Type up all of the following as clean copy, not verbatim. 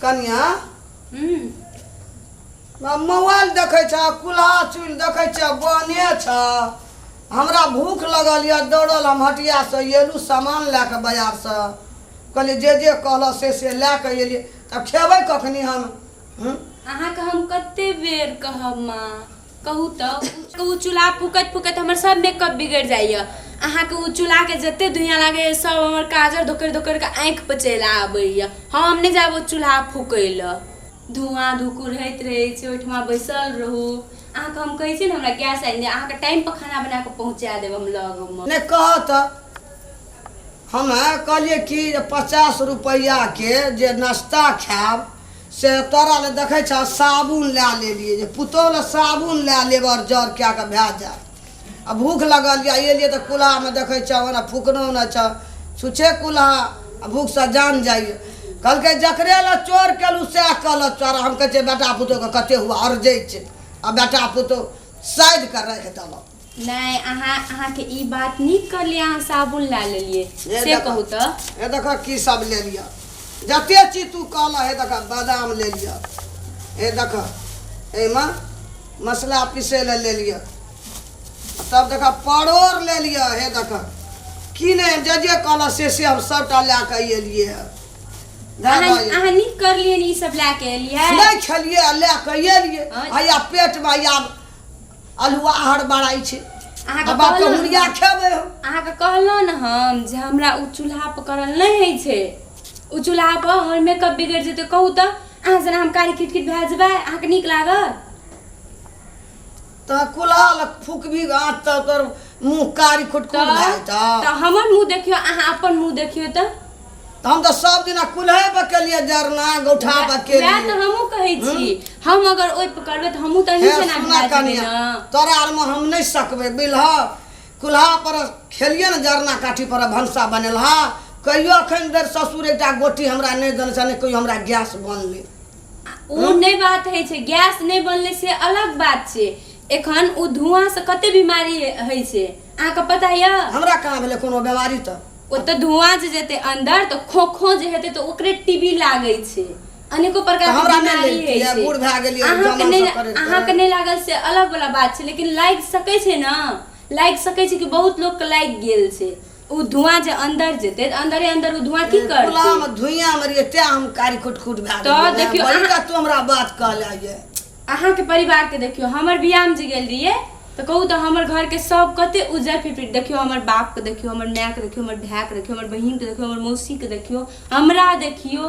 कनिया मोबाइल देखै छ कुल्हा चुल्हि देखै छ बने छ हमरा भूख लगल यऽ दौड़ल हम हटियासँ एलहुँ सामान लए कऽ बाजारसँ कहलियै जे जे कहलह से से लए कऽ एलियै तब खेबै कखनी हम हूँ? अहाँके हम कते बेर कहब माँ कहू तऽ ओ चूल्हा फूकैत फूकैत हमर सब मेकअप बिगड़ि जाइए अहाँके ओ चूल्हाके जते धुइयाँ लागैए सब हमर काजर धोकरि धोकरि कऽ आँखि पर चलि आबैए हम नहि जायब ओ चूल्हा फूकै लए धुआँ धुकुर होइत रहै छै ओहिठमा बैसल रहू अहाँके हम कहै छी ने हमरा गैस आनि दिअ अहाँके टाइमपर खाना बना कऽ पहुँचा देब हम लगमे नहि कह तऽ हम कहलियै कि जे 50 रुपैआके जे नाश्ता खायब से तोरा लए देखै छह साबुन लए लेलियै जे पुतोहु लए साबुन लए लेब आओर जर कए कऽ भए जायत आ भूख लगल यऽ एलियै तऽ कुल्हामे देखै छह ओना फुकनो नहि छह छुच्छे कुल्हा आ भूखसँ जान जाइए कहलकै जकरे लए चोर केलहुँ सएह कहलक चोर हम कहै छियै बेटा पुतोहुके कते हुआ अरजै छै आ बेटा पुतोहु साइड कऽ राखि देलक। नहि अहाँ अहाँके ई बात नीक करलियै अहाँ साबुन लए लेलियै हे से देखऽ कहू तऽ हे देखऽ की सब ले लिअ जते चीज तू कहलह हे देखऽ बादाम ले लिअ हे देखऽ एहिमे मसला पीसै लए ले लिअ तब देखऽ परोड़ ले लिअ हे देखऽ की नहि जे जे कहलह से से हम सभटा लए कऽ एलियै हँ अहाँ अहाँ नीक करलियै ई सब लए के एलियै नहि खेलियै आ लए कऽ एलियै हँ। हैया पेटमे हैया अल्हुआ हड़बड़ाइ छै अहाँके आ बाप कहलहुँ कहुरिया खेबै हम। अहाँके कहलहुँ ने हम जे हमरा ओ चूल्हा पर करल नहि होइ छै ओ चूल्हा पर हमर मेकअप बिगड़ि जेतै कहू तऽ अहाँ जेना हम कारी किटकिट भए जेबै अहाँके नीक लागत तऽ कुल्हा लग फूकबी आँच तऽ तोर मुँह कारी खुटकुट भए तऽ जेतौ तऽ हमर मुँह देखियौ अहाँ अपन मुँह देखियौ तऽ तऽ हम तऽ सब दिना कुल्हे पर केलियै जरना गौठा पर वएह केलियै तऽ हमहूँ कहै छी हम अगर ओहि पर करबै तऽ हमहूँ तऽ हे अहीं जेना सुना भए जेबै कनिया ने तोरा आरमे हम नहि सकबै बिलह कुल्हा पर खेलियै ने जरना काठी पर भनसा बनेलहा कहियो अखन धरि ससुर एकटा गोटी हमरा नहि देने छै नहि कहियो हमरा गैस बनलै ओ नहि बात होइ छै गैस नहि बनलै से अलग बात छै एखन ओ धुआँसँ कते बीमारी होइ छै अहाँके पता यऽ हमरा कहाँ भेलै कोनो बीमारी तऽ ओतऽ धुआँ जे जेतै अन्दर तऽ खो खो जे हेतै तऽ ओकरे टीबी लागै छै अनेको प्रकार तऽ के हमरा नहि बीमारी लगितै, होइ छै बूढ़ भए गेलियै, अहाँके जमा नहि सब करैत अहाँके करैत। नहि लागल से अलग वाला बात छै लेकिन लागि सकै छै ने लागि सकै छै कि बहुत लोकके लागि गेल छै ओ धुआँ जे अन्दर जेतै तऽ अन्दरे अन्दर ओ धुआँ की करतै कुलामे धुइयाँमे रहियै तेँ हम कारी खुटखुट भए तऽ गेलियै देखियौ, बड़ी अहाँ- तू हमरा बात कहले ये अहाँके परिवारके देखियौ हमर बियाहमे जे गेल रहियै तऽ कहू तऽ हमर घरके सब कते उज्जर फिटफिट देखियौ हमर बापके देखियौ हमर मायके देखियौ हमर भायके देखियौ हमर बहिनके देखियौ हमर मौसीके देखियौ हमरा देखियौ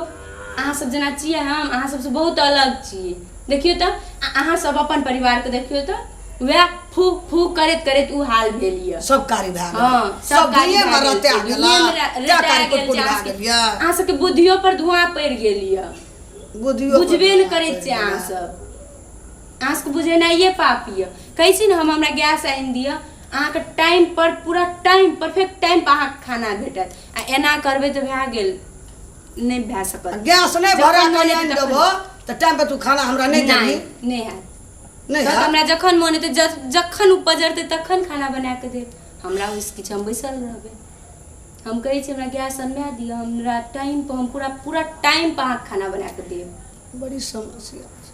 अहाँ सब जेना छियै हम अहाँ सबसँ बहुत अलग छियै देखियौ तऽ आ अहाँ सब अपन परिवारके देखियौ तऽ वएह फू फू करैत करैत उ हाल भेल यऽ सब कारी भए गेलै हँ सब कारी दुनिये भए मे गेल रता छै, गेला दुनिये मे तैं रटा कारी गेल कुटकुट छै भए अहाँ गेल यऽ अहाँ सबके बुद्धियो पर धुआं पड़ि गेल यऽ बुद्धियो पर बुझबे नहि धुआं करै पड़ि छियै अहाँ गेलै। सब अहाँ सबके बुझेनाइए पाप यऽ कहै छी ने हम हमरा गैस आनि दिअ अहाँके टाइम पर पूरा टाइम परफेक्ट टाइम पर अहाँके खाना भेटत आ एना करबै तऽ भए गेल नहि भए सकत गैस नहि जखन भरा मोन कऽ हेतै आनि तखन। देबो तऽ टाइम पर तू खाना हमरा नहि नहि देबही नहि हैत नहि तऽ हैत हमरा जखन मोन हेतै जखन ओ पजरतै तखन खाना बना कऽ देब हमरा ओहिसँ किछु हम बैसल रहबै हम कहै छी हमरा गैस अनबा दिअ हमरा टाइमपर हम पूरा पूरा टाइमपर अहाँके खाना बना कऽ देब बड़ी समस्या छै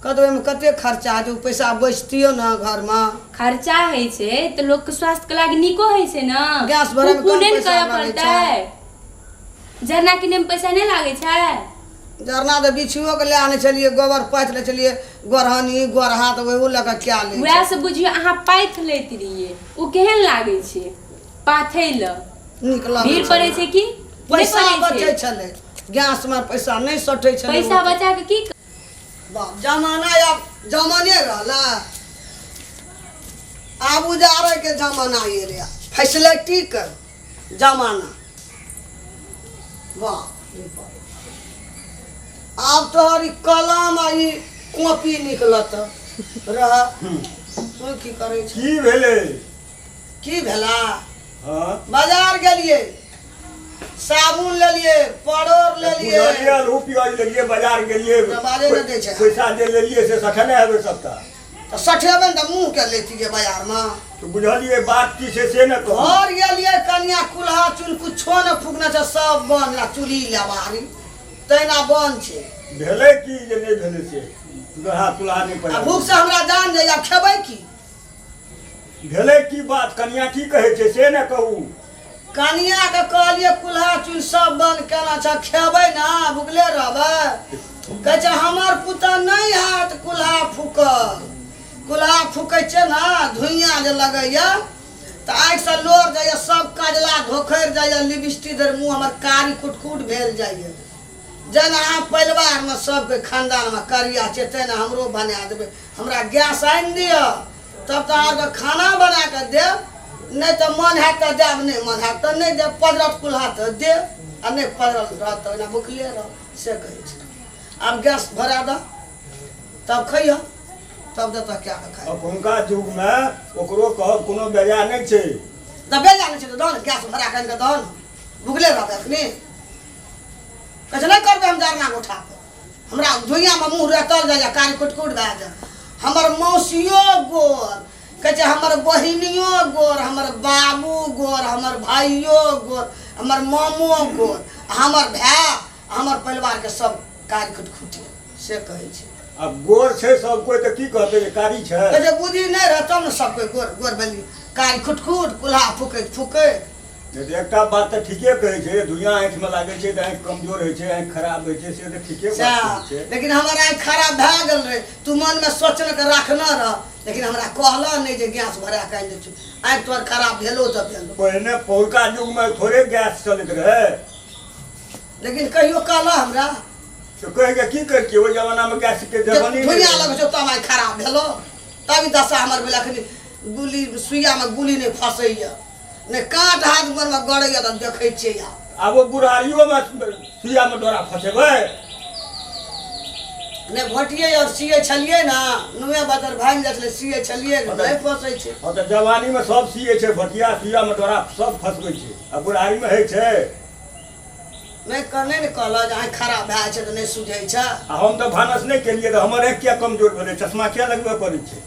कहतै ओहिमे कते खर्चा हेतै ओ पैसा बचतियो ने घरमे खर्चा होइ छै तऽ लोकके स्वास्थ्यके लागि नीको होइ छै ने गैस भरैमे फूफू कम नहि ने पैसा करऽ लागै पड़तै जरना किनैमे पैसा नहि लागै छै जरना तऽ बिछिओ के लए आनै छलियै गोबर पाथि लै छलियै गोरहनी गोरहा तऽ ओहो लऽ कऽ कए लै वएह से बुझियौ अहाँ पाथि लैत रहियै ओ केहन लागै छै पाथै लए नीक लगै भीड़ पड़ै छै कि नहि पैसा पड़ै बचै छै छलै गैसमे पैसा नहि सटै छलै पैसा बचा कऽ की बाप जमाना आब जमाने रहला आब उजाड़ैके जमाना एलै फैसिलिटीके जमाना वाह रे बाप। आब तोहर ई कलम आ ई कॉपी निकलत रह तू की करै छी की भेलै की भेला हाँ बाजार गेलियै साबुन लेलियै परोड़ लेलियै बुझलियै आलू प्याज लेलियै बाजार गेलियै बाजे नहि दै छै। पैसा जे लेलियै से सठने हेबै सबटा तऽ सठेबै ने तऽ मुँह के लेतियै बाजारमे तऽ बुझलियै बात की छै से ने कहू घर गेलियै कनिया कुल्हा चुल कुछो ने फूकने छै सब बन ला चूल्ही लेबारी तहिना बन छै। भेलै की जे नहि भेलै से चूल्हा तुल्हा नहि आ पड़ल। भूख से हमरा जान जाइए, आब खेबै की? भेलै की बात, कनिया की कहै छै से ने कहू। कनिया के कहलियै कुल्हा चूल्हि सब बंद केना छ, खेबै ना भुखले रहबै? कहै छै हमर पुतह नहि हैत कुल्हा फूकल। कुल्हा फूकै छै ने, धुइयाँ जे लगैया तऽ आँखिसँ लोर जाइए, सब कजला धोखरि जाइए, लिपस्टिक धरि मुँह हमर कारी कुटकुट भेल जाइए। जेना अहाँ परिवारमे सबके खानदानमे करिया छै तेना हमरो बना देबै। हमरा गैस आनि दिअ तब तऽ अहाँके खाना बना कऽ देब, नहि तऽ मन हैत तऽ देब, नहि मन हैत तऽ नहि देब। पजरत कुल्हा तऽ देब आ नहि पजरल रहत तऽ ओहिना भुखले रहब, से कहै छै। आब गैस भरा दऽ तब खैहऽ, तब देतऽ कए कऽ खाइ। अखुनका युगमे ओकरो कहब कोनो बेजा नहि छै। तऽ बेजा नहि छै तऽ दऽ ने गैस भरा कऽ आनि कऽ दऽ ने, भुखले रहबै अखनी? कहै छै नहि करबै हम जरना गोठा पर, हमरा धुइयाँमे मुँह रेतल जाइए, कारी कुटकुट भए जाए। हमर मौसियो गोर कहै छै, हमर बहिनियो गोर, हमर बाबू गोर, हमर भाइयो गोर, हमर मामो गोर, हमर भाय, हमर परिवारके सब कारी कुटकुटी, से कहै छै। आब गोर छै सब कोइ तऽ की कहतै जे कारी छै? कहै छै बुद्धि नहि रहत तब ने सब कोइ गोर गोर भेलियै, कारी खुटखुट कुल्हा फुकैत फुकैत। नहि तऽ एकटा बात तऽ ठीके कहै छै, धुइयाँ आँखिमे लागै छै तऽ आँखि कमजोर होइ छै, आँखि खराब होइ छै, से तऽ ठीके बात कहै छै। लेकिन हमर आँखि खराब भए गेल रहै, तू मनमे सोचने के राखने रह, लेकिन हमरा कहलह नहि जे गैस भरा कऽ आनि दै छियौ। आँखि तोहर खराब भेलो तऽ भेलो। पहिने पहुलका युगमे थोड़े गैस चलैत रहै। लेकिन कहियो कहलह हमरा? तऽ कहि कऽ की करितियै, ओहि जमानामे गैसके जमाने नहि धुइयाँ रहै। लगै छौ तब आँखि खराब भेलो, तब ई दशा हमर भेल। अखनी गुली सुइयामे गुली नहि फँसैए, नहि काँट हाथ गोरमे गड़ैए तऽ देखै छियै आब। आब ओ बुढ़ारियोमे सुइयामे डोरा फँसेबै? नहि घोटियै आओर सियै छलियै ने, नुए बदर भागि जाइ छलै, सियै छलियै ने, नहि फँसै छै। हँ तऽ जवानीमे सब सियै छै, भटिया सुइयामे डोरा सब फँसबै छै, आ बुढ़ारीमे होइ छै? नहि नहि ने कहलक जे आँखि खराब भए जाइ छै तऽ नहि सुझै छै। आ हम तऽ भानस नहि केलियै तऽ हमर आँखि किया कमजोर भेलै? चश्मा किया लगबऽ पड़ै छै?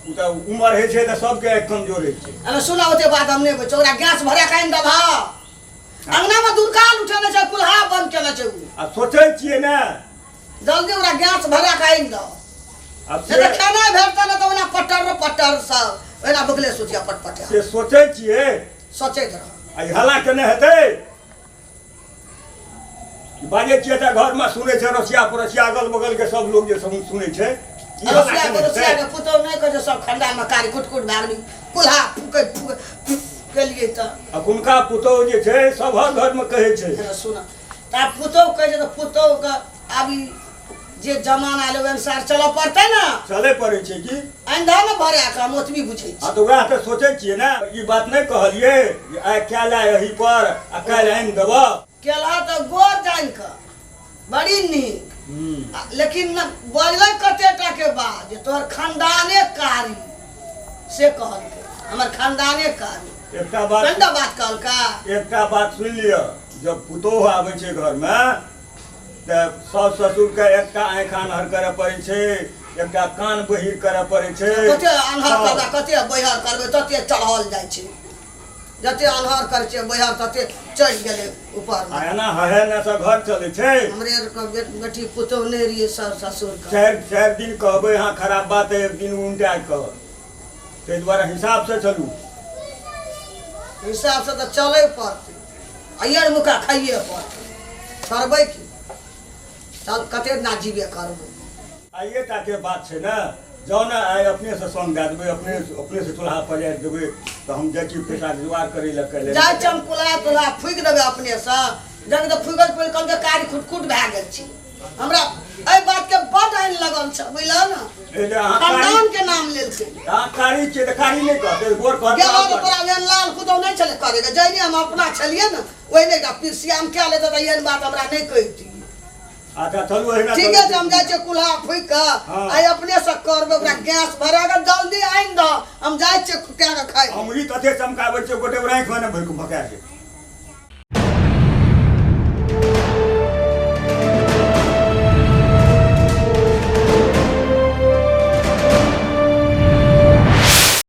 ओ तऽ उमर होइ छै तऽ सबके आँखि कमजोर होइ छै। अरे सुना, ओते बात हम नहि बुझै, ओकरा गैस भरा कऽ आनि देबह। अंगनामे दुर्काल उठेने छै, कुल्हा बंद केने छै ओ। आ सोचै छियै ने। जल्दी ओकरा गैस भरा कऽ आनि दह। आब नहि तऽ खेनाइ भेटतै ने तऽ ओना पटर पटर सब ओहिना भुखले सुतिया पटपटिया। से सोचै छियै। सोचैत रह। आ ई हल्ला केने हेतै, बाजै छियै तऽ घरमे सुनै छै रसिया पड़ोसिया अगल बगलके सब लोग जे सब सुनै छै। ई हल्ला रसिया केने पड़ोसिया हेतै? के पुतहु नहि कहै छै सब खानदानमे कारी कुटकुट भए गेलै, कुल्हा फूकै फूकै केलियै तऽ। अखुनका पुतहु जे छै सबहक घरमे कहै छै। हेलो सुन तऽ, आब पुतहु कहै छै तऽ पुतहुके आब ई जे जमाना एलै ओहि अनुसार चलऽ पड़तै ने। चलै पड़ै छै की। आनि दह ने भरा कऽ, हम ओतबी बुझै छी। हँ तऽ वएह तऽ सोचै छियै ने, ई बात नहि कहलियै जे आइ काल्हि आइ एहि पर आ काल्हि आनि देबऽ। केलह तऽ गोर जानि कऽ बड़ी नीक, लेकिन न बजलै कते टाके बाद जे तोहर खानदाने कारी, से कहलकै हमर खानदाने कारी। एकटा बात कनिटा बात कहलका। एकटा बात सुनि लिअ, जब पुतोहु आबै छै घरमे तऽ साउस ससुरके एकटा आँखि आन्हर करऽ पड़ै छै, एकटा कान बहिर करऽ पड़ै छै। कते आन्हर करबै, कते बहिर करबै, तते चढ़ल जाइ छै। जते आन्हर करै छियै बहिर तते चढ़ि गेलै ऊपर। आ एना हहेने से घर चलै छै? हमरे आरके बेटी पुतोहु नहि रहियै साउस ससुरके। चारि चारि दिन कहबै अहाँ खराब बात, एक दिन उनटा कहब, ताहि दुआरे हिसाबसँ चलू। हिसाबसँ तऽ चलै पड़तै, अइयर मुका खाइए पड़तै, करबै की? चल कते दिना जीबे करबै। आइए टाके बात छै ने, जाउ ने आइ अपनेसँ संग दए देबै, अपने अपनेसँ चूल्हा पजारि देबै तऽ हम जाइ छी पैसाके जोगाड़ करै लए काल्हि। जाइ छी हम कुल्हा तुल्हा फूकि देबै अपनेसँ, जखन तऽ फूकल फूकि कहलकै कारी खुटखुट भए गेल छी। हमरा एहि बातके बड आनि लगल छै, बुझलह ने? ए जे अहाँ कारी खानदान के नाम लेलकै। अहाँ कारी छियै तऽ कारी नहि कहतै, गोर कहतै। गेलहुँ तऽ तोरा एहन लाल पुतहु नहि छलै करैके, जहिने हम अपना छलियै ने ओहिने एकटा पिरसियाम कए लेतै तऽ एहन बात हमरा नहि कहिती। अच्छा चलू एहिना। ठीके छै, हम जाइ छियै कुल्हा फूकि कऽ। हँ। आइ अपनेसँ करबै, ओकरा गैस भरा कऽ जल्दी आनि दह, हम जाइ छियै कए कऽ खाइ। अमरी तते चमकाबै छियै गोटे आँखिमे नहि भरि भका छै।